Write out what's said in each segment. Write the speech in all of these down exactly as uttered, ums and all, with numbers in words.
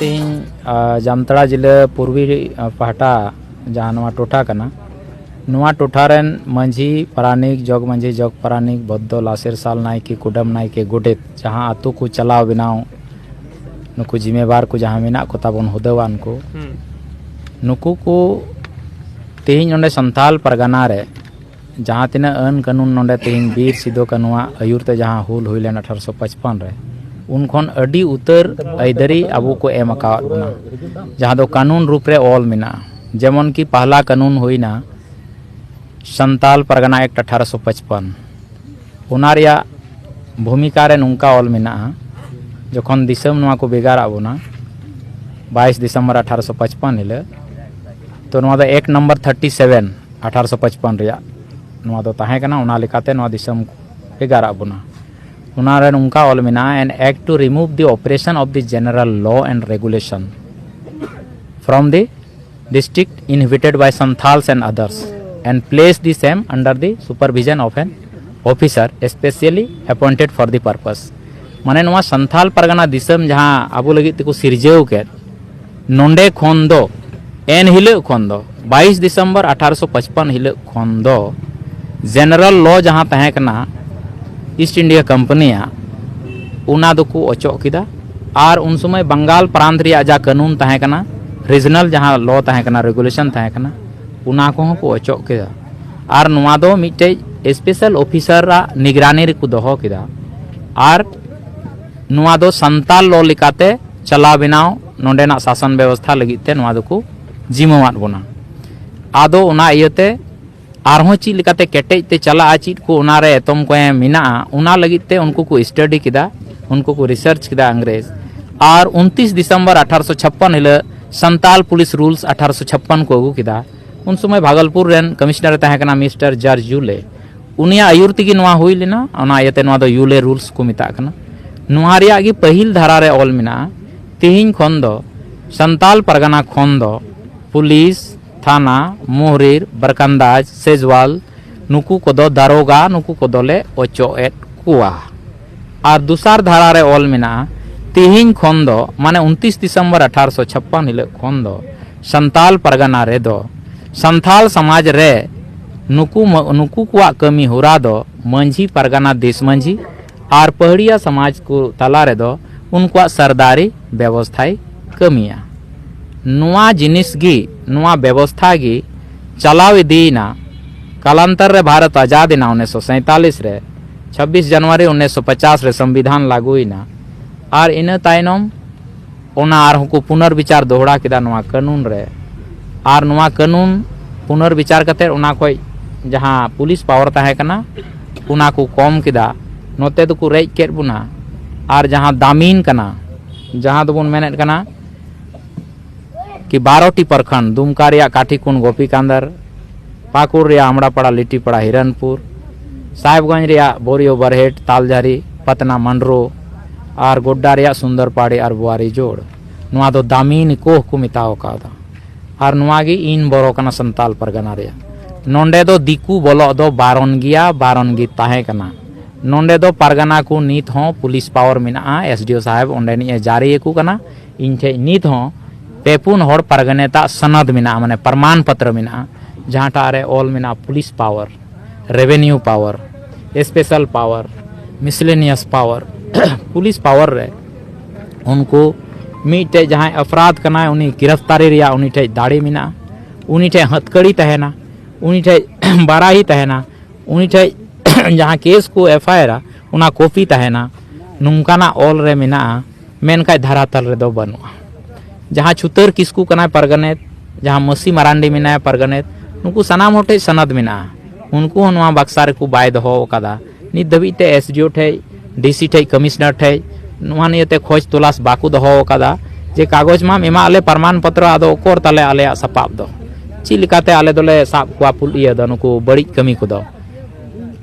ᱛᱮᱦᱮᱧ ᱟ, ᱡᱟᱢᱛᱟᱲᱟ ᱡᱤᱞᱟᱹ ᱯᱩᱨᱵᱤ ᱟ, ᱯᱟᱦᱴᱟ ᱡᱟᱦᱟᱸ ᱱᱚᱣᱟ ᱴᱚᱴᱷᱟ ᱠᱟᱱᱟ, ᱱᱚᱣᱟ ᱴᱚᱴᱷᱟ ᱨᱮᱱ ᱢᱟᱹᱡᱷᱤ ᱯᱟᱨᱟᱱᱤᱠ, ᱡᱚᱜᱽ ᱢᱟᱹᱡᱷᱤ, ᱡᱚᱜᱽ ᱯᱟᱨᱟᱱᱤᱠ, ᱵᱚᱫᱽᱫᱚ ᱞᱟᱥᱮᱨ ᱥᱟᱞ ᱱᱟᱭᱠᱮ, ᱠᱩᱰᱟᱹᱢ ᱱᱟᱭᱠᱮ, ᱜᱚᱰᱮᱛ, ᱡᱟᱦᱟᱸ ᱟᱛᱳ ᱠᱚ ᱪᱟᱞᱟᱣ ᱵᱮᱱᱟᱣ, ᱱᱩᱠᱩ ᱡᱤᱢᱮᱵᱟᱨ ᱠᱚ ᱡᱟᱦᱟᱸ ᱢᱮᱱᱟᱜ ᱠᱚ ᱛᱟᱵᱚᱱ ᱦᱩᱫᱟᱹᱣᱟᱱ ᱠᱚ, ᱦᱩᱸ᱾ ᱱᱩᱠᱩ ᱠᱚ ᱛᱮᱦᱮᱧ ᱱᱚᱰᱮ ᱥᱟᱱᱛᱟᱞ ᱯᱟᱨᱜᱟᱱᱟ ᱨᱮ ᱡᱟᱦᱟᱸ ᱛᱤᱱᱟᱹᱜ ᱟᱹᱱ ᱠᱟᱹᱱᱩᱱ ᱱᱚᱰᱮ ᱛᱮᱦᱮᱧ ᱵᱤᱨ ᱥᱤᱫᱩ ᱠᱟᱹᱱᱩᱣᱟᱜ ᱟᱹᱭᱩᱨ ᱛᱮ ᱡᱟᱦᱟᱸ ᱦᱩᱞ ᱦᱩᱭ ᱞᱮᱱ ᱟᱴᱷᱟᱨᱚᱥᱚ ᱯᱟᱸᱪᱯᱟᱱ ᱨᱮ, ᱩᱱ ᱠᱷᱚᱱ ᱟᱹᱰᱤ ᱩᱛᱟᱹᱨ ᱟᱹᱭᱫᱟᱹᱨᱤ ᱟᱵᱚ ᱠᱚ ᱮᱢ ᱟᱠᱟᱣᱟᱫ ᱵᱚᱱᱟ, ᱡᱟᱦᱟᱸ ᱫᱚ ᱠᱟᱹᱱᱩᱱ ᱨᱩᱯ ᱨᱮ ᱚᱞ ᱢᱮᱱᱟᱜᱼᱟ᱾ ᱡᱮᱢᱚᱱ ᱠᱤ ᱯᱟᱦᱞᱟ ᱠᱟᱹᱱᱩᱱ ᱦᱩᱭᱱᱟ ᱥᱟᱱᱛᱟᱞ ᱯᱟᱨᱜᱟᱱᱟ ᱮᱠᱴ ᱟᱴᱷᱟᱨᱚᱥᱚ ᱯᱟᱸᱪᱯᱟᱱ, ᱚᱱᱟ ᱨᱮᱭᱟᱜ ᱵᱷᱩᱢᱤᱠᱟ ᱨᱮ ᱱᱚᱝᱠᱟ ᱚᱞ ᱢᱮᱱᱟᱜᱼᱟ, ᱡᱚᱠᱷᱚᱱ ᱫᱤᱥᱚᱢ ᱱᱚᱣᱟ ᱠᱚ ᱵᱷᱮᱜᱟᱨᱟᱜ ᱵᱚᱱᱟ ᱵᱟᱭᱤᱥ ᱰᱤᱥᱮᱢᱵᱚᱨ ᱟᱴᱷᱟᱨᱚᱥᱚ ᱯᱟᱸᱪᱯᱟᱱ ᱦᱤᱞᱳᱜ, ᱛᱚ ᱱᱚᱣᱟ ᱫᱚ ᱮᱠᱴ ᱱᱟᱢᱵᱟᱨ ᱛᱷᱟᱨᱴᱤ ᱥᱮᱵᱷᱮᱱ ᱟᱴᱷᱟᱨᱚᱥᱚ ᱯᱟᱸᱪᱯᱟᱱ ᱨᱮᱭᱟᱜ ᱱᱚᱣᱟ ᱫᱚ ᱛᱟᱦᱮᱸ ᱠᱟᱱᱟ, ᱚᱱᱟ ᱞᱮᱠᱟᱛᱮ ᱱᱚᱣᱟ ᱫᱤᱥᱚᱢ ᱵᱷᱮᱜᱟᱨᱟᱜ ᱵᱚᱱᱟ᱾ ᱚᱱᱟ ᱨᱮ ᱱᱚᱝᱠᱟ ᱚᱞ ᱢᱮᱱᱟᱜᱼᱟ, "An act to remove the oppression of the general law and regulation from the district inhabited by Santals and others and place the same under the supervision of an officer specially appointed for the purpose." ᱢᱟᱱᱮ ᱱᱚᱣᱟ ᱥᱟᱱᱛᱟᱞ ᱯᱟᱨᱜᱟᱱᱟ ᱫᱤᱥᱚᱢ ᱡᱟᱦᱟᱸ ᱟᱵᱚ ᱞᱟᱹᱜᱤᱫ ᱛᱮᱠᱚ ᱥᱤᱨᱡᱟᱹᱣ ᱠᱮᱫ, ᱱᱚᱰᱮ ᱠᱷᱚᱱ ᱫᱚ, ᱮᱱ ᱦᱤᱞᱳᱜ ᱠᱷᱚᱱ ᱫᱚ, ᱵᱟᱭᱤᱥ ᱰᱤᱥᱮᱢᱵᱚᱨ ᱟᱴᱷᱟᱨᱚᱥᱚ ᱯᱟᱸᱪᱯᱟᱱ ᱦᱤᱞᱳᱜ ᱠᱷᱚᱱ ᱫᱚ ᱡᱮᱱᱟᱨᱟᱞ ᱞᱚ ᱡᱟᱦᱟᱸ ᱛᱟᱦᱮᱸ ᱠᱟᱱᱟ ᱤᱥᱴ ᱤᱱᱰᱤᱭᱟ ᱠᱳᱢᱯᱟᱱᱤᱭᱟᱜ, ᱚᱱᱟ ᱫᱚᱠᱚ ᱚᱪᱚᱜ ᱠᱮᱫᱟ᱾ ᱟᱨ ᱩᱱ ᱥᱚᱢᱚᱭ ᱵᱟᱝᱜᱟᱞ ᱯᱨᱟᱱᱛ ᱨᱮᱭᱟᱜ ᱡᱟ ᱠᱟᱹᱱᱩᱱ ᱛᱟᱦᱮᱸ ᱠᱟᱱᱟ, ᱨᱤᱡᱱᱟᱞ ᱡᱟᱦᱟᱸ ᱞᱚ ᱛᱟᱦᱮᱸ ᱠᱟᱱᱟ, ᱨᱮᱜᱩᱞᱮᱥᱚᱱ ᱛᱟᱦᱮᱸ ᱠᱟᱱᱟ, ᱚᱱᱟ ᱠᱚᱦᱚᱸ ᱠᱚ ᱚᱪᱚᱜ ᱠᱮᱫᱟ᱾ ᱟᱨ ᱱᱚᱣᱟ ᱫᱚ ᱢᱤᱫᱴᱮᱡ ᱥᱯᱮᱥᱟᱞ ᱚᱯᱷᱤᱥᱟᱨᱟᱜ ᱱᱤᱜᱽᱨᱟᱱᱤ ᱨᱮᱠᱚ ᱫᱚᱦᱚ ᱠᱮᱫᱟ᱾ ᱟᱨ ᱱᱚᱣᱟ ᱫᱚ ᱥᱟᱱᱛᱟᱞ ᱞᱚ ᱞᱮᱠᱟᱛᱮ ᱪᱟᱞᱟᱣ ᱵᱮᱱᱟᱣ ᱱᱚᱰᱮᱱᱟᱜ ᱥᱟᱥᱚᱱ ᱵᱮᱵᱚᱥᱛᱷᱟ ᱞᱟᱹᱜᱤᱫ ᱛᱮ ᱱᱚᱣᱟ ᱫᱚᱠᱚ ᱡᱤᱢᱟᱹᱣᱟᱫ ᱵᱚᱱᱟ᱾ ᱟᱫᱚ ᱚᱱᱟ ᱤᱭᱟᱹᱛᱮ ᱟᱨᱦᱚᱸ ᱪᱮᱫ ᱞᱮᱠᱟᱛᱮ ᱠᱮᱴᱮᱡ ᱛᱮ ᱪᱟᱞᱟᱜᱼᱟ, ᱪᱮᱫ ᱠᱚ ᱚᱱᱟᱨᱮ ᱮᱛᱚᱢ ᱠᱚᱭᱮ ᱢᱮᱱᱟᱜᱼᱟ, ᱚᱱᱟ ᱞᱟᱹᱜᱤᱫ ᱛᱮ ᱩᱱᱠᱩ ᱠᱚ ᱥᱴᱟᱰᱤ ᱠᱮᱫᱟ, ᱩᱱᱠᱩ ᱠᱚ ᱨᱤᱥᱟᱨᱪ ᱠᱮᱫᱟ ᱤᱝᱨᱮᱡᱽ᱾ ᱟᱨ ᱩᱱᱛᱤᱥ ᱰᱤᱥᱮᱢᱵᱚᱨ ᱟᱴᱷᱟᱨᱚᱥᱚ ᱪᱷᱟᱯᱯᱟᱱ ᱦᱤᱞᱳᱜ ᱥᱟᱱᱛᱟᱞ ᱯᱩᱞᱤᱥ ᱨᱩᱞᱥ ᱟᱴᱷᱟᱨᱚᱥᱚ ᱪᱷᱟᱯᱯᱟᱱ ᱠᱚ ᱟᱹᱜᱩ ᱠᱮᱫᱟ᱾ ᱩᱱ ᱥᱚᱢᱚᱭ ᱵᱷᱟᱜᱚᱞᱯᱩᱨ ᱨᱮᱱ ᱠᱚᱢᱤᱥᱱᱟᱨ ᱮ ᱛᱟᱦᱮᱸ ᱠᱟᱱᱟ ᱢᱤᱥᱴᱟᱨ ᱡᱟᱨᱡ ᱡᱩᱞᱮ᱾ ᱩᱱᱤᱭᱟᱜ ᱟᱹᱭᱩᱨ ᱛᱮᱜᱮ ᱱᱚᱣᱟ ᱦᱩᱭ ᱞᱮᱱᱟ᱾ ᱚᱱᱟ ᱤᱭᱟᱹᱛᱮ ᱱᱚᱣᱟ ᱫᱚ ᱭᱩᱞᱮ ᱨᱩᱞᱥ ᱠᱚ ᱢᱮᱛᱟᱜ ᱠᱟᱱᱟ᱾ ᱱᱚᱣᱟ ᱨᱮᱭᱟᱜ ᱜᱮ ᱯᱟᱹᱦᱤᱞ ᱫᱷᱟᱨᱟ ᱨᱮ ᱚᱞ ᱢᱮᱱᱟᱜᱼᱟ, ᱛᱮᱦᱮᱧ ᱠᱷᱚᱱ ᱫᱚ ᱥᱟᱱᱛᱟᱞ ᱯᱟᱨᱜᱟᱱᱟ ᱠᱷᱚᱱ ᱫᱚ ᱯᱩᱞᱤᱥ ᱛᱷᱟᱱᱟ, ᱢᱳᱦᱨᱤᱨ, ᱵᱟᱨᱠᱟᱱᱫᱟᱡᱽ, ᱥᱮᱡᱽᱣᱟᱞ, ᱱᱩᱠᱩ ᱠᱚᱫᱚ ᱫᱟᱨᱳᱜᱟ, ᱱᱩᱠᱩ ᱠᱚᱫᱚᱞᱮ ᱚᱪᱚᱜ ᱮᱫ ᱠᱚᱣᱟ᱾ ᱟᱨ ᱫᱚᱥᱟᱨ ᱫᱷᱟᱨᱟ ᱨᱮ ᱚᱞ ᱢᱮᱱᱟᱜᱼᱟ, ᱛᱤᱦᱤᱧ ᱠᱷᱚᱱ ᱫᱚ, ᱢᱟᱱᱮ ᱩᱱᱛᱤᱥ ᱰᱤᱥᱮᱢᱵᱚᱨ ᱟᱴᱷᱟᱨᱚᱥᱚ ᱪᱷᱟᱯᱯᱟᱱ ᱦᱤᱞᱳᱜ ᱠᱷᱚᱱ ᱫᱚ, ᱥᱟᱱᱛᱟᱞ ᱯᱟᱨᱜᱟᱱᱟ ᱨᱮᱫᱚ ᱥᱟᱱᱛᱟᱞ ᱥᱚᱢᱟᱡᱽ ᱨᱮ ᱱᱩᱠᱩ ᱢᱟ-, ᱱᱩᱠᱩ ᱠᱚᱣᱟᱜ ᱠᱟᱹᱢᱤ ᱦᱚᱨᱟ ᱫᱚ ᱢᱟᱹᱡᱷᱤ ᱯᱟᱨᱜᱟᱱᱟ ᱫᱤᱥ ᱢᱟᱹᱡᱷᱤ ᱟᱨ ᱯᱟᱹᱦᱲᱤᱭᱟ ᱥᱚᱢᱟᱡᱽ ᱠᱚ ᱛᱟᱞᱟ ᱨᱮᱫᱚ ᱩᱱᱠᱩᱣᱟᱜ ᱥᱟᱨᱫᱟᱨᱤ ᱵᱮᱵᱚᱥᱛᱷᱟᱭ ᱠᱟᱹᱢᱤᱭᱟ᱾ ᱱᱚᱣᱟ ᱡᱤᱱᱤᱥ ᱜᱮ, ᱱᱚᱣᱟ ᱵᱮᱵᱚᱥᱛᱷᱟ ᱜᱮ ᱪᱟᱞᱟᱣ ᱤᱫᱤᱭᱮᱱᱟ᱾ ᱠᱟᱞᱟᱱᱛᱟᱨ ᱨᱮ ᱵᱷᱟᱨᱚᱛ ᱟᱡᱟᱫ ᱮᱱᱟ ᱩᱱᱤᱥᱥᱚ ᱥᱟᱸᱭᱛᱟᱞᱤᱥ ᱨᱮ, ᱪᱷᱟᱵᱵᱤᱥ ᱡᱟᱱᱩᱣᱟᱨᱤ ᱩᱱᱤᱥᱥᱚ ᱯᱚᱪᱟᱥ ᱨᱮ ᱥᱚᱝᱵᱤᱫᱷᱟᱱ ᱞᱟᱹᱜᱩᱭᱮᱱᱟ᱾ ᱟᱨ ᱤᱱᱟᱹ ᱛᱟᱭᱱᱚᱢ ᱚᱱᱟ ᱟᱨᱦᱚᱸ ᱠᱚ ᱯᱩᱱᱚᱨᱵᱤᱪᱟᱨ ᱫᱚᱦᱲᱟ ᱠᱮᱫᱟ ᱱᱚᱣᱟ ᱠᱟᱹᱱᱩᱱ ᱨᱮ᱾ ᱟᱨ ᱱᱚᱣᱟ ᱠᱟᱹᱱᱩᱱ ᱯᱩᱱᱚᱨᱵᱤᱪᱟᱨ ᱠᱟᱛᱮ ᱚᱱᱟ ᱠᱷᱚᱡ ᱡᱟᱦᱟᱸ ᱯᱩᱞᱤᱥ ᱯᱟᱣᱟᱨ ᱛᱟᱦᱮᱸ ᱠᱟᱱᱟ, ᱚᱱᱟ ᱠᱚ ᱠᱚᱢ ᱠᱮᱫᱟ᱾ ᱱᱚᱛᱮ ᱫᱚᱠᱚ ᱨᱮᱡ ᱠᱮᱫ ᱵᱚᱱᱟ᱾ ᱟᱨ ᱡᱟᱦᱟᱸ ᱫᱟᱢᱤᱱ ᱠᱟᱱᱟ, ᱡᱟᱦᱟᱸ ᱫᱚᱵᱚᱱ ᱢᱮᱱᱮᱫ ᱠᱟᱱᱟ ᱠᱤ ᱵᱟᱨᱚᱴᱤ ᱯᱨᱚᱠᱷᱚᱸᱰ, ᱫᱩᱢᱠᱟ ᱨᱮᱭᱟᱜ ᱠᱟᱴᱷᱤᱠᱩᱱ ᱜᱳᱯᱤᱠᱟᱱᱫᱟᱨ, ᱯᱟᱹᱠᱩᱲ ᱨᱮᱭᱟᱜ ᱟᱢᱲᱟᱯᱟᱲᱟ ᱞᱤᱴᱤᱯᱟᱲᱟ ᱦᱤᱨᱚᱱᱯᱩᱨ, ᱥᱟᱦᱮᱵᱽᱜᱚᱸᱡᱽ ᱨᱮᱭᱟᱜ ᱵᱳᱨᱤᱭᱳ ᱵᱟᱨᱦᱮᱴ, ᱛᱟᱞᱡᱷᱟᱨᱤ, ᱯᱟᱛᱱᱟ ᱢᱟᱱᱰᱨᱳ ᱟᱨ ᱜᱳᱰᱰᱟ ᱨᱮᱭᱟᱜ ᱥᱩᱱᱫᱚᱨᱯᱟᱲᱤ ᱟᱨ ᱵᱩᱣᱟᱨᱤ ᱡᱳᱲ᱾ ᱱᱚᱣᱟ ᱫᱚ ᱫᱟᱢᱤᱱ ᱠᱳᱦ ᱠᱚ ᱢᱮᱛᱟᱣ ᱠᱟᱣᱫᱟ᱾ ᱟᱨ ᱱᱚᱣᱟ ᱜᱮ ᱤᱱ ᱵᱚᱨᱚ ᱠᱟᱱᱟ ᱥᱟᱱᱛᱟᱞ ᱯᱟᱨᱜᱟᱱᱟ ᱨᱮᱭᱟᱜ᱾ ᱱᱚᱸᱰᱮ ᱫᱚ ᱫᱤᱠᱩ ᱵᱚᱞᱚᱜ ᱫᱚ ᱵᱟᱨᱚᱱ ᱜᱮᱭᱟ, ᱵᱟᱨᱚᱱ ᱜᱮ ᱛᱟᱦᱮᱸ ᱠᱟᱱᱟ᱾ ᱱᱚᱸᱰᱮ ᱫᱚ ᱯᱟᱨᱜᱟᱱᱟ ᱠᱚ ᱱᱤᱛ ᱦᱚᱸ ᱯᱩᱞᱤᱥ ᱯᱟᱣᱟᱨ ᱢᱮᱱᱟᱜᱼᱟ, ᱮᱥ ᱰᱤ ᱳ ᱥᱟᱦᱮᱵᱽ ᱚᱸᱰᱮᱱᱤᱡ ᱮ ᱡᱟᱹᱨᱤ ᱟᱠᱚ ᱠᱟᱱᱟ᱾ ᱤᱧ ᱴᱷᱮᱡ ᱱᱤᱛ ᱦᱚᱸ ᱯᱮ ᱯᱩᱱ ᱦᱚᱲ ᱯᱟᱨᱜᱟᱱᱮᱛᱟᱜ ᱥᱚᱱᱚᱫ ᱢᱮᱱᱟᱜᱼᱟ, ᱢᱟᱱᱮ ᱯᱨᱚᱢᱟᱱ ᱯᱚᱛᱨᱚ ᱢᱮᱱᱟᱜᱼᱟ, ᱡᱟᱦᱟᱸᱴᱟᱜ ᱨᱮ ᱚᱞ ᱢᱮᱱᱟᱜᱼᱟ police power, revenue power, special power, miscellaneous power. Police power ᱨᱮ ᱩᱱᱠᱩ ᱢᱤᱫᱴᱮᱡ ᱡᱟᱦᱟᱸᱭ ᱚᱯᱨᱟᱫᱷ ᱠᱟᱱᱟᱭ ᱩᱱᱤ ᱜᱤᱨᱟᱯᱛᱟᱨᱤ ᱨᱮᱭᱟᱜ ᱩᱱᱤ ᱴᱷᱮᱡ ᱫᱟᱲᱮ ᱢᱮᱱᱟᱜᱼᱟ, ᱩᱱᱤ ᱴᱷᱮᱡ ᱦᱟᱹᱛᱠᱟᱹᱲᱤ ᱛᱟᱦᱮᱱᱟ, ᱩᱱᱤ ᱴᱷᱮᱡ ᱵᱟᱨᱟᱦᱤ ᱛᱟᱦᱮᱱᱟ, ᱩᱱᱤ ᱴᱷᱮᱡ ᱡᱟᱦᱟᱸ ᱠᱮᱥ ᱠᱚ ᱮᱯᱷ ᱟᱭ ᱟᱨᱟ ᱚᱱᱟ ᱠᱚᱯᱤ ᱛᱟᱦᱮᱱᱟ, ᱱᱚᱝᱠᱟᱱᱟᱜ ᱚᱞ ᱨᱮ ᱢᱮᱱᱟᱜᱼᱟ, ᱢᱮᱱᱠᱷᱟᱡ ᱫᱷᱟᱨᱟᱛᱟᱞ ᱨᱮᱫᱚ ᱵᱟᱹᱱᱩᱜᱼᱟ᱾ ᱡᱟᱦᱟᱸ ᱪᱷᱩᱛᱟᱹᱨ ᱠᱤᱥᱠᱩ ᱠᱟᱱᱟᱭ ᱯᱟᱨᱜᱟᱱᱮᱛ, ᱡᱟᱦᱟᱸ ᱢᱟᱹᱥᱤ ᱢᱟᱨᱟᱱᱰᱤ ᱢᱮᱱᱟᱭᱟ ᱯᱟᱨᱜᱟᱱᱮᱛ, ᱱᱩᱠᱩ ᱥᱟᱱᱟᱢ ᱦᱚᱲ ᱴᱷᱮᱡ ᱥᱟᱱᱟᱫ ᱢᱮᱱᱟᱜᱼᱟ᱾ ᱩᱱᱠᱩ ᱦᱚᱸ ᱱᱚᱣᱟ ᱵᱟᱠᱥᱟ ᱨᱮᱠᱚ ᱵᱟᱭ ᱫᱚᱦᱚ ᱟᱠᱟᱫᱟ᱾ ᱱᱤᱛ ᱫᱷᱟᱹᱵᱤᱡ ᱛᱮ ᱮᱥ ᱰᱤ ᱳ ᱴᱷᱮᱡ, ᱰᱤ ᱥᱤ ᱴᱷᱮᱡ, ᱠᱚᱢᱤᱥᱱᱟᱨ ᱴᱷᱮᱡ ᱱᱚᱣᱟ ᱱᱤᱭᱮᱛᱮ ᱠᱷᱚᱡᱽ ᱛᱚᱞᱟᱥ ᱵᱟᱠᱚ ᱫᱚᱦᱚ ᱟᱠᱟᱫᱟ ᱡᱮ ᱠᱟᱜᱚᱡᱽ ᱢᱟᱢ ᱮᱢᱟᱜ ᱞᱮ ᱯᱨᱚᱢᱟᱱ ᱯᱚᱛᱨᱚ, ᱟᱫᱚ ᱚᱠᱚᱨ ᱛᱟᱞᱮ ᱟᱞᱮᱭᱟᱜ ᱥᱟᱯᱟᱵ ᱫᱚ? ᱪᱮᱫ ᱞᱮᱠᱟᱛᱮ ᱟᱞᱮ ᱫᱚᱞᱮ ᱥᱟᱵ ᱠᱚᱣᱟ ᱯᱩᱞ-, ᱤᱭᱟᱹ ᱫᱚ, ᱱᱩᱠᱩ ᱵᱟᱹᱲᱤᱡ ᱠᱟᱹᱢᱤ ᱠᱚᱫᱚ?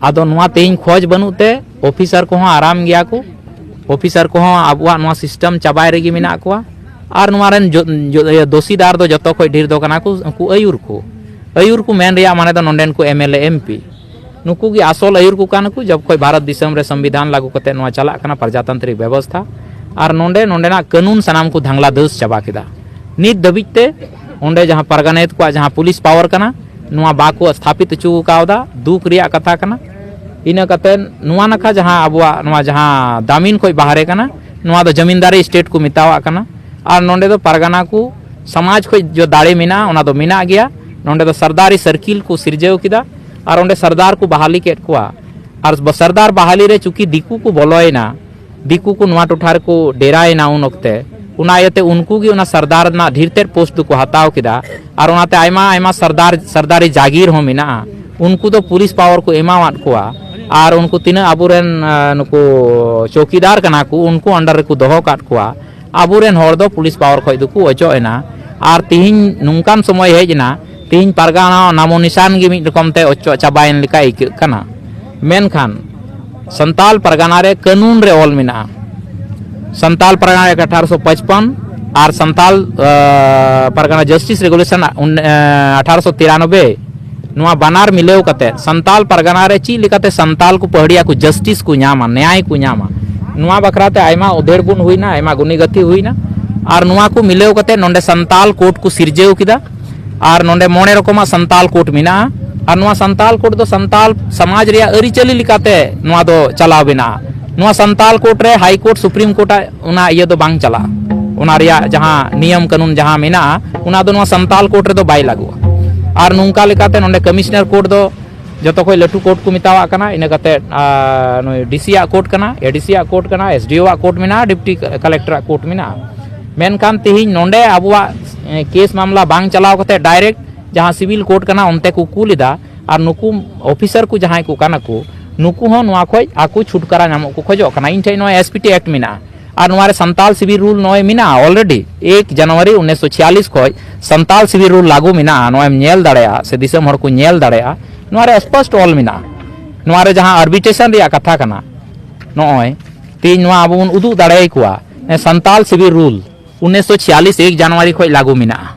ᱟᱫᱚ ᱱᱚᱣᱟ ᱛᱮᱦᱮᱧ ᱠᱷᱚᱡᱽ ᱵᱟᱹᱱᱩᱜ ᱛᱮ ᱚᱯᱷᱤᱥᱟᱨ ᱠᱚᱦᱚᱸ ᱟᱨᱟᱢ ᱜᱮᱭᱟ ᱠᱚ᱾ ᱚᱯᱷᱤᱥᱟᱨ ᱠᱚᱦᱚᱸ ᱟᱵᱚᱣᱟᱜ ᱱᱚᱣᱟ ᱥᱤᱥᱴᱮᱢ ᱪᱟᱵᱟᱭ ᱨᱮᱜᱮ ᱢᱮᱱᱟᱜ ᱠᱚᱣᱟ᱾ ᱟᱨ ᱱᱚᱣᱟ ᱨᱮᱱ ᱡᱚ-, ᱡᱚ-, ᱤᱭᱟᱹ ᱫᱳᱥᱤᱫᱟᱨ ᱫᱚ ᱡᱚᱛᱚ ᱠᱷᱚᱡ ᱰᱷᱮᱨ ᱫᱚ ᱠᱟᱱᱟ ᱠᱚ ᱩᱱᱠᱩ ᱟᱹᱭᱩᱨ ᱠᱚ᱾ ᱟᱹᱭᱩᱨ ᱠᱚ ᱢᱮᱱ ᱨᱮᱭᱟᱜ ᱢᱟᱱᱮ ᱫᱚ ᱱᱚᱰᱮᱱ ᱠᱚ M L A, M P. ᱱᱩᱠᱩ ᱜᱮ ᱟᱥᱚᱞ ᱟᱹᱭᱩᱨ ᱠᱚ ᱠᱟᱱᱟ ᱠᱚ, ᱡᱚᱵ ᱠᱷᱚᱡ ᱵᱷᱟᱨᱚᱛ ᱫᱤᱥᱚᱢ ᱨᱮ ᱥᱚᱝᱵᱤᱫᱷᱟᱱ ᱞᱟᱹᱜᱩ ᱠᱟᱛᱮ ᱱᱚᱣᱟ ᱪᱟᱞᱟᱜ ᱠᱟᱱᱟ ᱯᱨᱚᱡᱟᱛᱟᱱᱛᱨᱤᱠ ᱵᱮᱵᱚᱥᱛᱷᱟ᱾ ᱟᱨ ᱱᱚᱰᱮ ᱱᱚᱰᱮᱱᱟᱜ ᱠᱟᱹᱱᱩᱱ ᱥᱟᱱᱟᱢ ᱠᱚ ᱫᱷᱟᱝᱞᱟ ᱫᱟᱹᱥ ᱪᱟᱵᱟ ᱠᱮᱫᱟ᱾ ᱱᱤᱛ ᱫᱷᱟᱹᱵᱤᱡ ᱛᱮ ᱚᱸᱰᱮ ᱡᱟᱦᱟᱸ ᱯᱟᱨᱜᱟᱱᱟᱭᱮᱛ ᱠᱚᱣᱟᱜ ᱡᱟᱦᱟᱸ ᱯᱩᱞᱤᱥ ᱯᱟᱣᱟᱨ ᱠᱟᱱᱟ, ᱱᱚᱣᱟ ᱵᱟᱠᱚ ᱥᱛᱷᱟᱯᱤᱛ ᱦᱚᱪᱚ ᱠᱟᱣᱫᱟ᱾ ᱫᱩᱠ ᱨᱮᱭᱟᱜ ᱠᱟᱛᱷᱟ ᱠᱟᱱᱟ᱾ ᱤᱱᱟᱹ ᱠᱟᱛᱮ ᱱᱚᱣᱟ ᱱᱟᱠᱷᱟ ᱡᱟᱦᱟᱸ ᱟᱵᱚᱣᱟᱜ ᱱᱚᱣᱟ ᱡᱟᱦᱟᱸ ᱫᱟᱢᱤᱱ ᱠᱷᱚᱡ ᱵᱟᱦᱨᱮ ᱠᱟᱱᱟ, ᱱᱚᱣᱟ ᱫᱚ ᱡᱟᱢᱤᱱᱫᱟᱨᱤ ᱥᱴᱮᱴ ᱠᱚ ᱢᱮᱛᱟᱣᱟᱜ ᱠᱟᱱᱟ᱾ ᱟᱨ ᱱᱚᱰᱮ ᱫᱚ ᱯᱟᱨᱜᱟᱱᱟ ᱠᱚ ᱥᱚᱢᱟᱡᱽ ᱠᱷᱚᱡ ᱡᱚ ᱫᱟᱲᱮ ᱢᱮᱱᱟᱜᱼᱟ, ᱚᱱᱟ ᱫᱚ ᱢᱮᱱᱟᱜ ᱜᱮᱭᱟ᱾ ᱱᱚᱰᱮ ᱫᱚ ᱥᱟᱨᱫᱟᱨᱤ ᱥᱟᱨᱠᱤᱞ ᱠᱚ ᱥᱤᱨᱡᱟᱹᱣ ᱠᱮᱫᱟ ᱟᱨ ᱚᱸᱰᱮ ᱥᱟᱨᱫᱟᱨ ᱠᱚ ᱵᱟᱦᱟᱞᱤ ᱠᱮᱫ ᱠᱚᱣᱟ᱾ ᱟᱨ ᱵ- ᱥᱟᱨᱫᱟᱨ ᱵᱟᱦᱟᱞᱤ ᱨᱮ ᱪᱩᱸᱠᱤ ᱫᱤᱠᱩ ᱠᱚ ᱵᱚᱞᱚᱭᱮᱱᱟ, ᱫᱤᱠᱩ ᱠᱚ ᱱᱚᱣᱟ ᱴᱚᱴᱷᱟ ᱨᱮᱠᱚ ᱰᱮᱨᱟᱭᱮᱱᱟ ᱩᱱ ᱚᱠᱛᱮ, ᱚᱱᱟ ᱤᱭᱟᱹᱛᱮ ᱩᱱᱠᱩ ᱜᱮ ᱚᱱᱟ ᱥᱟᱨᱫᱟᱨ ᱨᱮᱱᱟᱜ ᱰᱷᱮᱨ ᱛᱮᱫ ᱯᱳᱥᱴ ᱫᱚᱠᱚ ᱦᱟᱛᱟᱣ ᱠᱮᱫᱟ᱾ ᱟᱨ ᱚᱱᱟᱛᱮ ᱟᱭᱢᱟ ᱟᱭᱢᱟ ᱥᱟᱨᱫᱟᱨ ᱥᱟᱨᱫᱟᱨᱤ ᱡᱟᱜᱤᱨ ᱦᱚᱸ ᱢᱮᱱᱟᱜᱼᱟ, ᱩᱱᱠᱩ ᱫᱚ ᱯᱩᱞᱤᱥ ᱯᱟᱣᱟᱨ ᱠᱚ ᱮᱢᱟᱣᱟᱫ ᱠᱚᱣᱟ᱾ ᱟᱨ ᱩᱱᱠᱩ ᱛᱤᱱᱟᱹᱜ ᱟᱵᱚᱨᱮᱱ ᱱᱩᱠᱩ ᱪᱳᱠᱤᱫᱟᱨ ᱠᱟᱱᱟ ᱠᱚ, ᱩᱱᱠᱩ ᱟᱱᱰᱟᱨ ᱨᱮᱠᱚ ᱫᱚᱦᱚ ᱠᱟᱫ ᱠᱚᱣᱟ᱾ ᱟᱵᱚᱨᱮᱱ ᱦᱚᱲ ᱫᱚ ᱯᱩᱞᱤᱥ ᱯᱟᱣᱟᱨ ᱠᱷᱚᱡ ᱫᱚᱠᱚ ᱚᱪᱚᱜ ᱮᱱᱟ᱾ ᱟᱨ ᱛᱤᱦᱤᱧ ᱱᱚᱝᱠᱟᱱ ᱥᱚᱢᱚᱭ ᱦᱮᱡ ᱮᱱᱟ, ᱛᱤᱦᱤᱧ ᱯᱟᱨᱜᱟᱱᱟ ᱱᱟᱢᱚ ᱱᱤᱥᱟᱱ ᱜᱮ ᱢᱤᱫ ᱨᱚᱠᱚᱢ ᱛᱮ ᱚᱪᱚᱜ ᱪᱟᱵᱟᱭᱮᱱ ᱞᱮᱠᱟ ᱟᱹᱭᱠᱟᱹᱜ ᱠᱟᱱᱟ᱾ ᱢᱮᱱᱠᱷᱟᱱ ᱥᱟᱱᱛᱟᱞ ᱯᱟᱨᱜᱟᱱᱟ ᱨᱮ ᱠᱟᱹᱱᱩᱱ ᱨᱮ ᱚᱞ ᱢᱮᱱᱟᱜᱼᱟ, ᱥᱟᱱᱛᱟᱞ ᱯᱟᱨᱜᱟᱱᱟ ᱮᱠ ᱟᱴᱷᱟᱨᱚᱥᱚ ᱯᱟᱸᱪᱯᱚᱱ ᱟᱨ ᱥᱟᱱᱛᱟᱞ ᱯᱟᱨᱜᱟᱱᱟ ᱡᱟᱥᱴᱤᱥ ᱨᱮᱜᱩᱞᱮᱥᱚᱱ ᱟᱴᱷᱟᱨᱚᱥᱚ ᱛᱤᱨᱟᱱᱚᱵᱵᱳᱭ, ᱱᱚᱣᱟ ᱵᱟᱱᱟᱨ ᱢᱤᱞᱟᱹᱣ ᱠᱟᱛᱮ ᱥᱟᱱᱛᱟᱞ ᱯᱟᱨᱜᱟᱱᱟ ᱨᱮ ᱪᱮᱫ ᱞᱮᱠᱟᱛᱮ ᱥᱟᱱᱛᱟᱞ ᱠᱚ ᱯᱟᱹᱦᱲᱤᱭᱟ ᱠᱚ ᱡᱟᱥᱴᱤᱥ ᱠᱚ ᱧᱟᱢᱟ, ᱱᱮᱭᱟᱭ ᱠᱚ ᱧᱟᱢᱟ, ᱱᱚᱣᱟ ᱵᱟᱠᱷᱨᱟ ᱛᱮ ᱟᱭᱢᱟ ᱩᱫᱷᱮᱲ ᱵᱩᱱ ᱦᱩᱭᱱᱟ, ᱟᱭᱢᱟ ᱜᱩᱱᱤ ᱜᱟᱹᱛᱷᱤ ᱦᱩᱭᱱᱟ᱾ ᱟᱨ ᱱᱚᱣᱟ ᱠᱚ ᱢᱤᱞᱟᱹᱣ ᱠᱟᱛᱮ ᱱᱚᱰᱮ ᱥᱟᱱᱛᱟᱞ ᱠᱳᱰ ᱠᱚ ᱥᱤᱨᱡᱟᱹᱣ ᱠᱮᱫᱟ᱾ ᱟᱨ ᱱᱚᱰᱮ ᱢᱚᱬᱮ ᱨᱚᱠᱚᱢᱟᱜ ᱥᱟᱱᱛᱟᱞ ᱠᱳᱰ ᱢᱮᱱᱟᱜᱼᱟ᱾ ᱟᱨ ᱱᱚᱣᱟ ᱥᱟᱱᱛᱟᱞ ᱠᱳᱰ ᱫᱚ ᱥᱟᱱᱛᱟᱞ ᱥᱚᱢᱟᱡᱽ ᱨᱮᱭᱟᱜ ᱟᱹᱨᱤᱪᱟᱹᱞᱤ ᱞᱮᱠᱟᱛᱮ ᱱᱚᱣᱟ ᱫᱚ ᱪᱟᱞᱟᱣ ᱢᱮᱱᱟᱜᱼᱟ᱾ ᱱᱚᱣᱟ ᱥᱟᱱᱛᱟᱞ ᱠᱳᱰ ᱨᱮ ᱦᱟᱭ ᱠᱳᱨᱴ, ᱥᱩᱯᱨᱤᱢ ᱠᱳᱨᱴ ᱟᱜ ᱚᱱᱟ ᱤᱭᱟᱹ ᱫᱚ ᱵᱟᱝ ᱪᱟᱞᱟᱜᱼᱟ᱾ ᱚᱱᱟ ᱨᱮᱭᱟᱜ ᱡᱟᱦᱟᱸ ᱱᱤᱭᱚᱢ ᱠᱟᱹᱱᱩᱱ ᱡᱟᱦᱟᱸ ᱢᱮᱱᱟᱜᱼᱟ, ᱚᱱᱟ ᱫᱚ ᱱᱚᱣᱟ ᱥᱟᱱᱛᱟᱞ ᱠᱳᱰ ᱨᱮᱫᱚ ᱵᱟᱭ ᱞᱟᱹᱜᱩᱜᱼᱟ᱾ ᱟᱨ ᱱᱚᱝᱠᱟ ᱞᱮᱠᱟᱛᱮ ᱱᱚᱰᱮ ᱠᱚᱢᱤᱥᱚᱱᱟᱨ ᱠᱳᱰ ᱫᱚ ᱡᱚᱛᱚ ᱠᱷᱚᱡ ᱞᱟᱹᱴᱩ ᱠᱳᱰ ᱠᱚ ᱢᱮᱛᱟᱣᱟᱜ ᱠᱟᱱᱟ᱾ ᱤᱱᱟᱹ ᱠᱟᱛᱮ ᱟᱨ ᱱᱩᱭ ᱰᱤ ᱥᱤ ᱟᱜ ᱠᱳᱰ ᱠᱟᱱᱟ, ᱮ ᱰᱤ ᱥᱤ ᱟᱜ ᱠᱳᱰ ᱠᱟᱱᱟ, ᱮᱥ ᱰᱤ ᱳ ᱟᱜ ᱠᱳᱰ ᱢᱮᱱᱟᱜᱼᱟ, ᱰᱤᱯᱴᱤ ᱠᱟᱞᱮᱠᱴᱚᱨ ᱟᱜ ᱠᱳᱰ ᱢᱮᱱᱟᱜᱼᱟ᱾ ᱢᱮᱱᱠᱷᱟᱱ ᱛᱮᱦᱮᱧ ᱱᱚᱰᱮ ᱟᱵᱚᱣᱟᱜ ᱮ, ᱠᱮᱥ ᱢᱟᱢᱞᱟ ᱵᱟᱝ ᱪᱟᱞᱟᱣ ᱠᱟᱛᱮ ᱰᱟᱭᱨᱮᱠᱴ ᱡᱟᱦᱟᱸ ᱥᱤᱵᱤᱞ ᱠᱳᱨᱴ ᱠᱟᱱᱟ ᱚᱱᱛᱮ ᱠᱚ ᱠᱩᱞ ᱮᱫᱟ᱾ ᱟᱨ ᱱᱩᱠᱩ ᱚᱯᱷᱤᱥᱟᱨ ᱠᱚ ᱡᱟᱦᱟᱸᱭ ᱠᱚ ᱠᱟᱱᱟ ᱠᱚ, ᱱᱩᱠᱩ ᱦᱚᱸ ᱱᱚᱣᱟ ᱠᱷᱚᱡ ᱟᱠᱚ ᱪᱷᱩᱴᱠᱟᱨᱟ ᱧᱟᱢᱚᱜ ᱠᱚ ᱠᱷᱚᱡᱚᱜ ᱠᱟᱱᱟ᱾ ᱤᱧ ᱴᱷᱮᱱ ᱱᱚᱣᱟ ᱮᱥ ᱯᱤ ᱴᱤ ᱮᱠᱴ ᱢᱮᱱᱟᱜᱼᱟ᱾ ᱟᱨ ᱱᱚᱣᱟ ᱨᱮ ᱥᱟᱱᱛᱟᱞ ᱥᱤᱵᱤᱞ ᱨᱩᱞ ᱱᱚᱜᱼᱚᱭ ᱢᱮᱱᱟᱜᱼᱟ ᱚᱞᱨᱮᱰᱤ᱾ ᱮᱠ ᱡᱟᱱᱩᱣᱟᱨᱤ ᱩᱱᱤᱥᱥᱚ ᱪᱷᱤᱭᱟᱞᱤᱥ ᱠᱷᱚᱡ ᱥᱟᱱᱛᱟᱞ ᱥᱤᱵᱤᱞ ᱨᱩᱞ ᱞᱟᱹᱜᱩ ᱢᱮᱱᱟᱜᱼᱟ, ᱱᱚᱣᱟᱭ ᱧᱮᱞ ᱫᱟᱲᱮᱭᱟᱜᱼᱟ ᱥᱮ ᱫᱤᱥᱚᱢ ᱦᱚᱲ ᱠᱚ ᱧᱮᱞ ᱫᱟᱲᱮᱭᱟᱜᱼᱟ᱾ ᱱᱚᱣᱟ ᱨᱮ ᱥᱯᱚᱥᱴ ᱚᱞ ᱢᱮᱱᱟᱜᱼᱟ᱾ ᱱᱚᱣᱟ ᱨᱮ ᱡᱟᱦᱟᱸ ᱟᱨᱵᱤᱴᱨᱮᱥᱚᱱ ᱨᱮᱭᱟᱜ ᱠᱟᱛᱷᱟ ᱠᱟᱱᱟ, ᱱᱚᱜᱼᱚᱭ ᱛᱮᱦᱮᱧ ᱱᱚᱣᱟ ᱟᱵᱚ ᱵᱚᱱ ᱩᱫᱩᱜ ᱫᱟᱲᱮᱭᱟᱠᱚᱣᱟ, ᱮ, ᱥᱟᱱᱛᱟᱞ ᱥᱤᱵᱤᱞ ᱨᱩᱞ ᱩᱱᱤᱥᱥᱚ ᱪᱷᱤᱭᱟᱞᱤᱥ ᱮᱠ ᱡᱟᱱᱩᱣᱟᱨᱤ ᱠᱷᱚᱡ ᱞᱟᱹᱜᱩ ᱢᱮᱱᱟᱜᱼᱟ᱾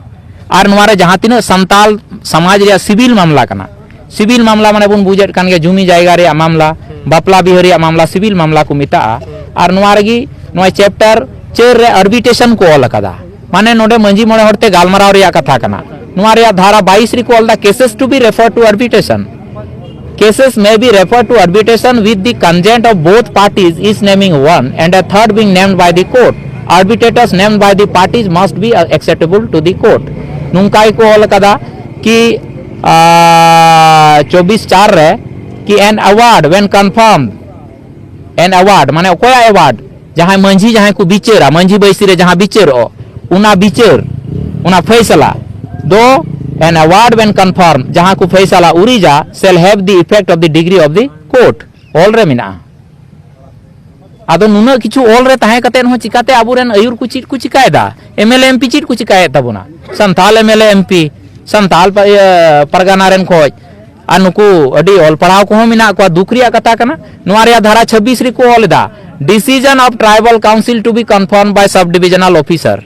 ᱟᱨ ᱱᱚᱣᱟ ᱨᱮ ᱡᱟᱦᱟᱸ ᱛᱤᱱᱟᱹᱜ ᱥᱟᱱᱛᱟᱞ ᱥᱚᱢᱟᱡᱽ ᱨᱮᱭᱟᱜ ᱥᱤᱵᱤᱞ ᱢᱟᱢᱞᱟ ᱠᱟᱱᱟ, ᱥᱤᱵᱤᱞ ᱢᱟᱢᱞᱟ ᱢᱟᱱᱮ ᱵᱚᱱ ᱵᱩᱡᱮᱫ ᱠᱟᱱ ᱜᱮᱭᱟ, ᱡᱩᱢᱤ ᱡᱟᱭᱜᱟ ᱨᱮᱭᱟᱜ ᱢᱟᱢᱞᱟ, ᱵᱟᱯᱞᱟ ᱵᱤᱦᱟᱹ ᱨᱮᱭᱟᱜ ᱢᱟᱢᱞᱟ, ᱥᱤᱵᱤᱞ ᱢᱟᱢᱞᱟ ᱠᱚ ᱢᱮᱛᱟᱜᱼᱟ᱾ ᱟᱨ ᱱᱚᱣᱟ ᱨᱮᱜᱮ ᱱᱚᱣᱟ ᱪᱮᱯᱴᱟᱨ ᱪᱟᱨ ᱨᱮ ᱟᱨᱵᱤᱴᱨᱮᱥᱚᱱ ᱠᱚ ᱚᱞ ᱟᱠᱟᱫᱟ, ᱢᱟᱱᱮ ᱱᱚᱰᱮ ᱢᱟᱹᱡᱷᱤ ᱢᱚᱬᱮ ᱦᱚᱲ ᱛᱮ ᱜᱟᱞᱢᱟᱨᱟᱣ ᱨᱮᱭᱟᱜ ᱠᱟᱛᱷᱟ ᱠᱟᱱᱟ᱾ ᱱᱚᱣᱟ ᱨᱮᱭᱟᱜ ᱫᱷᱟᱨᱟ ᱵᱟᱭᱤᱥ ᱨᱮᱠᱚ ᱚᱞ ᱮᱫᱟ, cases to be referred to arbitration. Cases may be referred to arbitration with the consent of both parties, each naming one and a third being named by the court. Arbitrators named by the parties must be uh, acceptable to the court. ᱱᱚᱝᱠᱟ ᱜᱮᱠᱚ ᱚᱞ ᱟᱠᱟᱫᱟ ᱠᱤ ᱪᱚᱵᱵᱤᱥ ᱪᱟᱨ ᱨᱮ ᱠᱤ an award when confirmed, an award ᱢᱟᱱᱮ ᱚᱠᱚᱭᱟᱜ award? ᱡᱟᱦᱟᱸᱭ ᱢᱟᱹᱡᱷᱤ ᱡᱟᱦᱟᱸᱭ ᱠᱚ ᱵᱤᱪᱟᱹᱨᱟ, ᱢᱟᱹᱡᱷᱤ ᱵᱟᱹᱭᱥᱤ ᱨᱮ ᱡᱟᱦᱟᱸ ᱵᱤᱪᱟᱹᱨᱚᱜ, ᱚᱱᱟ ᱵᱤᱪᱟᱹᱨ, ᱚᱱᱟ ᱯᱷᱮᱭᱥᱟᱞᱟ ᱫᱚ an award when confirmed, ᱡᱟᱦᱟᱸ ᱠᱚ ᱯᱷᱮᱭᱥᱟᱞᱟ ᱩᱨᱤᱡᱟ shall have the effect of the decree of the court. ᱚᱞ ᱨᱮ ᱢᱮᱱᱟᱜᱼᱟ᱾ ᱟᱫᱚ ᱱᱩᱱᱟᱹᱜ ᱠᱤᱪᱷᱩ ᱚᱞ ᱨᱮ ᱛᱟᱦᱮᱸ ᱠᱟᱛᱮ ᱦᱚᱸ ᱪᱤᱠᱟᱛᱮ ᱟᱵᱚᱨᱮᱱ ᱟᱹᱭᱩᱨ ᱠᱚ ᱪᱮᱫ ᱠᱚ ᱪᱤᱠᱟᱭᱮᱫᱟ? M L A M P ᱪᱮᱫ ᱠᱚ ᱪᱤᱠᱟᱭᱮᱫ ᱛᱟᱵᱚᱱᱟ? Santal M L A M P, Santal ᱯᱟ- ᱤᱭᱟᱹ, ᱯᱟᱨᱜᱟᱱᱟ ᱨᱮᱱ ᱠᱷᱚᱡ, ᱟᱨ ᱱᱩᱠᱩ ᱟᱹᱰᱤ ᱚᱞ ᱯᱟᱲᱦᱟᱣ ᱠᱚᱦᱚᱸ ᱢᱮᱱᱟᱜ ᱠᱚᱣᱟ᱾ ᱫᱩᱠ ᱨᱮᱭᱟᱜ ᱠᱟᱛᱷᱟ ᱠᱟᱱᱟ, ᱱᱚᱣᱟ ᱨᱮᱭᱟᱜ ᱫᱷᱟᱨᱟ ᱪᱷᱟᱵᱵᱤᱥ ᱨᱮᱠᱚ ᱚᱞ ᱮᱫᱟ, decision of tribal council to be confirmed by subdivisional officer.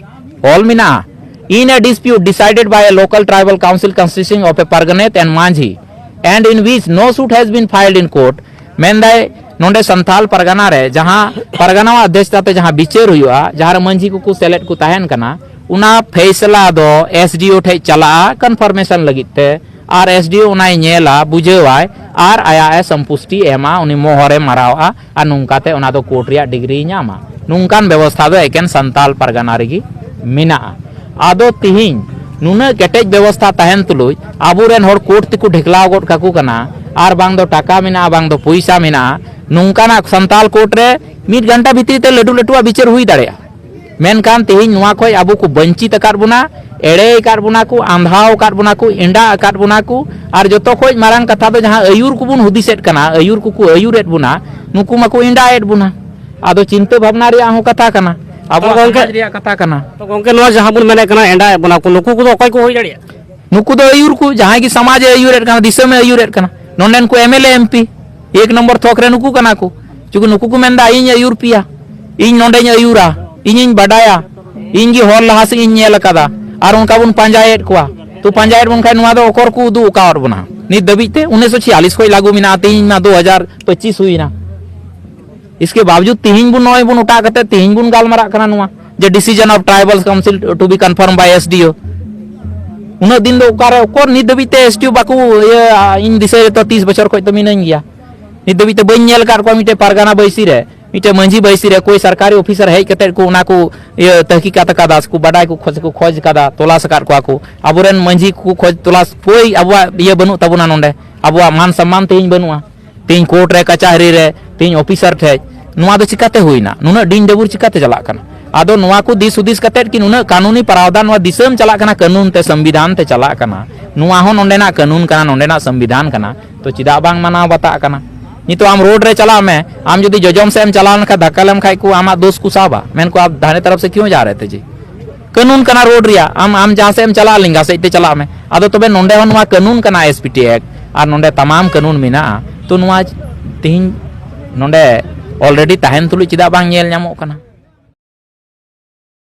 ᱚᱞ ᱢᱮᱱᱟᱜᱼᱟ, in a dispute decided by a local tribal council consisting of a parganate and ᱢᱟᱹᱡᱷᱤ, and in which no suit has been filed in court. ᱢᱮᱱᱫᱟᱭ ᱱᱚᱰᱮ ᱥᱟᱱᱛᱟᱞ ᱯᱟᱨᱜᱟᱱᱟ ᱨᱮ ᱡᱟᱦᱟᱸ ᱯᱟᱨᱜᱟᱱᱟᱣᱟᱜ ᱟᱫᱽᱫᱷᱭᱚᱠᱛᱟ ᱛᱮ ᱡᱟᱦᱟᱸ ᱵᱤᱪᱟᱹᱨ ᱦᱩᱭᱩᱜᱼᱟ, ᱡᱟᱦᱟᱸ ᱨᱮ ᱢᱟᱹᱡᱷᱤ ᱠᱚᱠᱚ ᱥᱮᱞᱮᱫ ᱠᱚ ᱛᱟᱦᱮᱱ ᱠᱟᱱᱟ, ᱚᱱᱟ ᱯᱷᱮᱭᱥᱞᱟ ᱫᱚ ᱮᱥ ᱰᱤ ᱳ ᱴᱷᱮᱡ ᱪᱟᱞᱟᱜᱼᱟ ᱠᱚᱱᱯᱷᱟᱨᱢᱮᱥᱚᱱ ᱞᱟᱹᱜᱤᱫ ᱛᱮ, ᱟᱨ ᱮᱥ ᱰᱤ ᱳ ᱚᱱᱟᱭ ᱧᱮᱞᱟ, ᱵᱩᱡᱷᱟᱹᱣᱟᱭ ᱟᱨ ᱟᱭᱟᱜ ᱮ ᱥᱚᱢᱯᱩᱥᱴᱤ ᱮᱢᱟ, ᱩᱱᱤ ᱢᱚᱦᱚᱨᱮ ᱢᱟᱨᱟᱣᱟ᱾ ᱟᱨ ᱱᱚᱝᱠᱟᱛᱮ ᱚᱱᱟ ᱫᱚ ᱠᱳᱨᱴ ᱨᱮᱭᱟᱜ ᱰᱤᱜᱽᱨᱤᱭ ᱧᱟᱢᱟ᱾ ᱱᱚᱝᱠᱟᱱ ᱵᱮᱵᱚᱥᱛᱷᱟ ᱫᱚ ᱮᱠᱮᱱ ᱥᱟᱱᱛᱟᱞ ᱯᱟᱨᱜᱟᱱᱟ ᱨᱮᱜᱮ ᱢᱮᱱᱟᱜᱼᱟ᱾ ᱟᱫᱚ ᱛᱤᱦᱤᱧ ᱱᱩᱱᱟᱹᱜ ᱠᱮᱴᱮᱡ ᱵᱮᱵᱚᱥᱛᱷᱟ ᱛᱟᱦᱮᱱ ᱛᱩᱞᱩᱡ ᱟᱵᱚᱨᱮᱱ ᱦᱚᱲ ᱠᱳᱨᱴ ᱛᱮᱠᱚ ᱰᱷᱮᱠᱞᱟᱣ ᱜᱚᱫ ᱠᱟᱠᱚ ᱠᱟᱱᱟ, ᱟᱨ ᱵᱟᱝ ᱫᱚ ᱴᱟᱠᱟ ᱢᱮᱱᱟᱜᱼᱟ, ᱵᱟᱝ ᱫᱚ ᱯᱚᱭᱥᱟ ᱢᱮᱱᱟᱜᱼᱟ᱾ ᱱᱚᱝᱠᱟᱱᱟᱜ ᱥᱟᱱᱛᱟᱞ ᱠᱳᱨᱴ ᱨᱮ ᱢᱤᱫ ᱜᱷᱚᱱᱴᱟ ᱵᱷᱤᱛᱨᱤ ᱛᱮ ᱞᱟᱹᱴᱩ ᱞᱟᱹᱴᱩᱣᱟᱜ ᱵᱤᱪᱟᱹᱨ ᱦᱩᱭ ᱫᱟᱲᱮᱭᱟᱜᱼᱟ᱾ ᱢᱮᱱᱠᱷᱟᱱ ᱛᱮᱦᱮᱧ ᱱᱚᱣᱟ ᱠᱷᱚᱡ ᱟᱵᱚ ᱠᱚ ᱵᱚᱧᱪᱤᱛ ᱟᱠᱟᱫ ᱵᱚᱱᱟ, ᱮᱲᱮ ᱟᱠᱟᱫ ᱵᱚᱱᱟ ᱠᱚ, ᱟᱸᱫᱷᱟᱣ ᱟᱠᱟᱫ ᱵᱚᱱᱟ ᱠᱚ, ᱮᱸᱰᱟ ᱟᱠᱟᱫ ᱵᱚᱱᱟ ᱠᱚ᱾ ᱟᱨ ᱡᱚᱛᱚ ᱠᱷᱚᱡ ᱢᱟᱨᱟᱝ ᱠᱟᱛᱷᱟ ᱫᱚ ᱡᱟᱦᱟᱸ ᱟᱹᱭᱩᱨ ᱠᱚᱵᱚᱱ ᱦᱩᱫᱤᱥᱮᱫ ᱠᱟᱱᱟ, ᱟᱹᱭᱩᱨ ᱠᱚᱠᱚ ᱟᱹᱭᱩᱨᱮᱫ ᱵᱚᱱᱟ, ᱱᱩᱠᱩ ᱢᱟᱠᱚ ᱮᱸᱰᱟᱭᱮᱫ ᱵᱚᱱᱟ᱾ ᱟᱫᱚ ᱪᱤᱱᱛᱟᱹ ᱵᱷᱟᱵᱽᱱᱟ ᱨᱮᱭᱟᱜ ᱦᱚᱸ ᱠᱟᱛᱷᱟ ᱠᱟᱱᱟ, ᱟᱵᱚᱣᱟᱜ ᱜᱚᱝᱠᱮ, ᱥᱚᱢᱟᱡᱽ ᱨᱮᱭᱟᱜ ᱠᱟᱛᱷᱟ ᱠᱟᱱᱟ᱾ ᱛᱚ ᱜᱚᱝᱠᱮ, ᱱᱚᱣᱟ ᱡᱟᱦᱟᱸ ᱵᱚᱱ ᱢᱮᱱᱮᱫ ᱠᱟᱱᱟ ᱮᱸᱰᱟᱭᱮᱫ ᱵᱚᱱᱟ ᱠᱚ, ᱱᱩᱠᱩ ᱠᱚᱫᱚ ᱚᱠᱚᱭ ᱠᱚ ᱦᱩᱭ ᱫᱟᱲᱮᱭᱟᱜᱼᱟ? ᱱᱩᱠᱩ ᱫᱚ ᱟᱹᱭᱩᱨ ᱠᱚ, ᱡᱟᱦᱟᱸᱭ ᱜᱮ ᱥᱚᱢᱟᱡᱽ ᱮ ᱟᱹᱭᱩᱨᱮᱫ ᱠᱟᱱᱟ, ᱫᱤᱥᱚᱢ ᱮ ᱟᱹᱭᱩᱨᱮᱫ ᱠᱟᱱᱟ, ᱱᱚᱰᱮᱱ ᱠᱚ M L A, M P, ᱮᱠ ᱱᱚᱢᱵᱚᱨ ᱛᱷᱚᱠ ᱨᱮ ᱱᱩᱠᱩ ᱠᱟᱱᱟ ᱠᱚ᱾ ᱪᱩᱠᱤ ᱱᱩᱠᱩ ᱠᱚ ᱢᱮᱱᱫᱟ, "ᱤᱧ ᱟᱹᱭᱩᱨ ᱯᱮᱭᱟ, ᱤᱧ ᱱᱚᱰᱮᱧ ᱟᱹᱭᱩᱨᱟ, ᱤᱧᱤᱧ ᱵᱟᱰᱟᱭᱟ, ᱤᱧ ᱜᱮ ᱦᱚᱨ ᱞᱟᱦᱟ ᱥᱮᱫ ᱤᱧ ᱧᱮᱞ ᱟᱠᱟᱫᱟ", ᱟᱨ ᱚᱱᱠᱟ ᱵᱚᱱ ᱯᱟᱸᱡᱟᱭᱮᱫ ᱠᱚᱣᱟ᱾ ᱛᱚ ᱯᱟᱸᱡᱟᱭᱮᱫ ᱵᱚᱱ ᱠᱷᱟᱱ ᱱᱚᱣᱟ ᱫᱚ ᱚᱠᱚᱨ ᱠᱚ ᱩᱫᱩᱜ ᱟᱠᱟᱣᱟᱫ ᱵᱚᱱᱟ? ᱱᱤᱛ ᱫᱷᱟᱹᱵᱤᱡ ᱛᱮ ᱩᱱᱤᱥᱥᱚ ᱪᱷᱤᱭᱟᱞᱤᱥ ᱠᱷᱚᱱ ᱞᱟᱹᱜᱩ ᱢᱮᱱᱟᱜᱼᱟ, ᱛᱮᱦᱮᱧ ᱢᱟ ᱫᱩ ᱦᱟᱡᱟᱨ ᱯᱚᱸᱪᱤᱥ ᱦᱩᱭᱱᱟ᱾ ᱤᱥᱠᱮ ᱵᱟᱵᱡᱩᱫ ᱛᱤᱦᱤᱧ ᱵᱚᱱ, ᱱᱚᱜᱼᱚᱭ ᱵᱚᱱ ᱚᱴᱟᱜ ᱠᱟᱛᱮ ᱛᱤᱦᱤᱧ ᱵᱚᱱ ᱜᱟᱞᱢᱟᱨᱟᱜ ᱠᱟᱱᱟ ᱱᱚᱣᱟ ᱡᱮ decision of tribal council to be confirmed by S D O᱾ ᱩᱱᱟᱹᱜ ᱫᱤᱱ ᱫᱚ ᱚᱠᱟᱨᱮ, ᱚᱠᱚᱨ ᱱᱤᱛ ᱫᱷᱟᱹᱵᱤᱡ ᱛᱮ S D O ᱵᱟᱠᱚ ᱤᱭᱟᱹ, ᱤᱧ ᱫᱤᱥᱟᱹᱭ ᱨᱮᱛᱚ ᱛᱤᱥ ᱵᱚᱪᱷᱚᱨ ᱠᱷᱚᱱ ᱛᱚ ᱢᱤᱱᱟᱹᱧ ᱜᱮᱭᱟ, ᱱᱤᱛ ᱫᱷᱟᱹᱵᱤᱡ ᱛᱮ ᱵᱟᱹᱧ ᱧᱮᱞ ᱟᱠᱟᱫ ᱠᱚᱣᱟ ᱢᱤᱫᱴᱮᱡ ᱯᱟᱨᱜᱟᱱᱟ ᱵᱟᱹᱭᱥᱤ ᱨᱮ, ᱢᱤᱫᱴᱮᱡ ᱢᱟᱹᱡᱷᱤ ᱵᱟᱹᱭᱥᱤ ᱨᱮ ᱚᱠᱚᱭ ᱥᱚᱨᱠᱟᱨᱤ ᱚᱯᱷᱤᱥᱟᱨ ᱦᱮᱡ ᱠᱟᱛᱮ ᱠᱚ ᱚᱱᱟ ᱠᱚ ᱤᱭᱟᱹ ᱛᱟᱦᱠᱤᱠᱟᱛ ᱟᱠᱟᱫᱟ, ᱥᱮᱠᱚ ᱵᱟᱰᱟᱭ ᱠᱚ ᱠᱷᱚᱡ, ᱥᱮᱠᱚ ᱠᱷᱚᱡᱽ ᱠᱟᱫᱟ, ᱛᱚᱞᱟᱥ ᱟᱠᱟᱫ ᱠᱚᱣᱟ ᱠᱚ᱾ ᱟᱵᱚᱨᱮᱱ ᱢᱟᱹᱡᱷᱤ ᱠᱚ ᱠᱷᱚᱡᱽ ᱛᱚᱞᱟᱥ ᱠᱚᱭ ᱟᱵᱚᱣᱟᱜ ᱤᱭᱟᱹ ᱵᱟᱹᱱᱩᱜ ᱛᱟᱵᱚᱱᱟ ᱱᱚᱰᱮ, ᱟᱵᱚᱣᱟᱜ ᱢᱟᱱ ᱥᱚᱢᱢᱟᱱ ᱛᱮᱦᱮᱧ ᱵᱟᱹᱱᱩᱜᱼᱟ᱾ ᱛᱮᱦᱮᱧ ᱠᱳᱨᱴ ᱨᱮ, ᱠᱟᱪᱟᱦᱟᱹᱨᱤ ᱨᱮ, ᱛᱮᱦᱮᱧ ᱚᱯᱷᱤᱥᱟᱨ ᱴᱷᱮᱡ, ᱱᱚᱣᱟ ᱫᱚ ᱪᱤᱠᱟᱛᱮ ᱦᱩᱭᱱᱟ? ᱱᱩᱱᱟᱹᱜ ᱰᱤᱧ ᱰᱟᱹᱵᱩᱨ ᱪᱤᱠᱟᱛᱮ ᱪᱟᱞᱟᱜ ᱠᱟᱱᱟ? ᱟᱫᱚ ᱱᱚᱣᱟ ᱠᱚ ᱫᱤᱥ ᱦᱩᱫᱤᱥ ᱠᱟᱛᱮᱫ ᱠᱤ ᱱᱩᱱᱟᱹᱜ ᱠᱟᱹᱱᱩᱱᱤ ᱯᱨᱟᱣᱫᱷᱟᱱ ᱱᱚᱣᱟ ᱫᱤᱥᱚᱢ ᱪᱟᱞᱟᱜ ᱠᱟᱱᱟ, ᱠᱟᱹᱱᱩᱱ ᱛᱮ, ᱥᱚᱝᱵᱤᱫᱷᱟᱱ ᱛᱮ ᱪᱟᱞᱟᱜ ᱠᱟᱱᱟ? ᱱᱚᱣᱟ ᱦᱚᱸ ᱱᱚᱰᱮᱱᱟᱜ ᱠᱟᱹᱱᱩᱱ ᱠᱟᱱᱟ, ᱱᱚᱰᱮᱱᱟᱜ ᱥᱚᱝᱵᱤᱫᱷᱟᱱ ᱠᱟᱱᱟ, ᱛᱚ ᱪᱮᱫᱟᱜ ᱵᱟᱝ ᱢᱟᱱᱟᱣ ᱵᱟᱛᱟᱜ ᱠᱟᱱᱟ? ᱱᱤᱛᱚᱜ ᱟᱢ ᱨᱳᱰ ᱨᱮ ᱪᱟᱞᱟᱜ ᱢᱮ, ᱟᱢ ᱡᱩᱫᱤ ᱡᱚᱡᱚᱢ ᱥᱮᱫ ᱮᱢ ᱪᱟᱞᱟᱣ ᱞᱮᱱᱠᱷᱟᱱ ᱫᱷᱟᱠᱟ ᱞᱮᱢ ᱠᱷᱟᱡ ᱠᱚ ᱟᱢᱟᱜ ᱫᱳᱥ ᱠᱚ ᱥᱟᱵᱟ, ᱢᱮᱱ ᱠᱚ, "ᱟᱯ ᱫᱟᱦᱱᱮ ᱛᱚᱨᱚᱯ ᱥᱮ ᱠᱤᱭᱩᱸ ᱡᱟ ᱨᱮ ᱛᱷᱮ ᱡᱤ?" ᱠᱟᱹᱱᱩᱱ ᱠᱟᱱᱟ ᱨᱳᱰ ᱨᱮᱭᱟᱜ, ᱟᱢ, ᱟᱢ ᱡᱟᱦᱟᱸ ᱥᱮᱫ ᱮᱢ ᱪᱟᱞᱟᱜᱼᱟ, ᱞᱮᱸᱜᱟ ᱥᱮᱫ ᱛᱮ ᱪᱟᱞᱟᱜ ᱢᱮ᱾ ᱟᱫᱚ ᱛᱚᱵᱮ ᱱᱚᱰᱮ ᱦᱚᱸ ᱱᱚᱣᱟ ᱠᱟᱹᱱᱩᱱ ᱠᱟᱱᱟ, S P T Act, ᱟᱨ ᱱᱚᱰᱮ ᱛᱟᱢᱟᱢ ᱠᱟᱹᱱᱩᱱ ᱢᱮᱱᱟᱜᱼᱟ᱾ ᱛᱚ ᱱᱚᱣᱟ ᱛᱮᱦᱮᱧ ᱱᱚᱰᱮ already ᱛᱟᱦᱮᱱ ᱛᱩᱞᱩᱡ ᱪᱮᱫᱟᱜ ᱵᱟᱝ ᱧᱮᱞ ᱧᱟᱢᱚᱜ ᱠᱟᱱᱟ?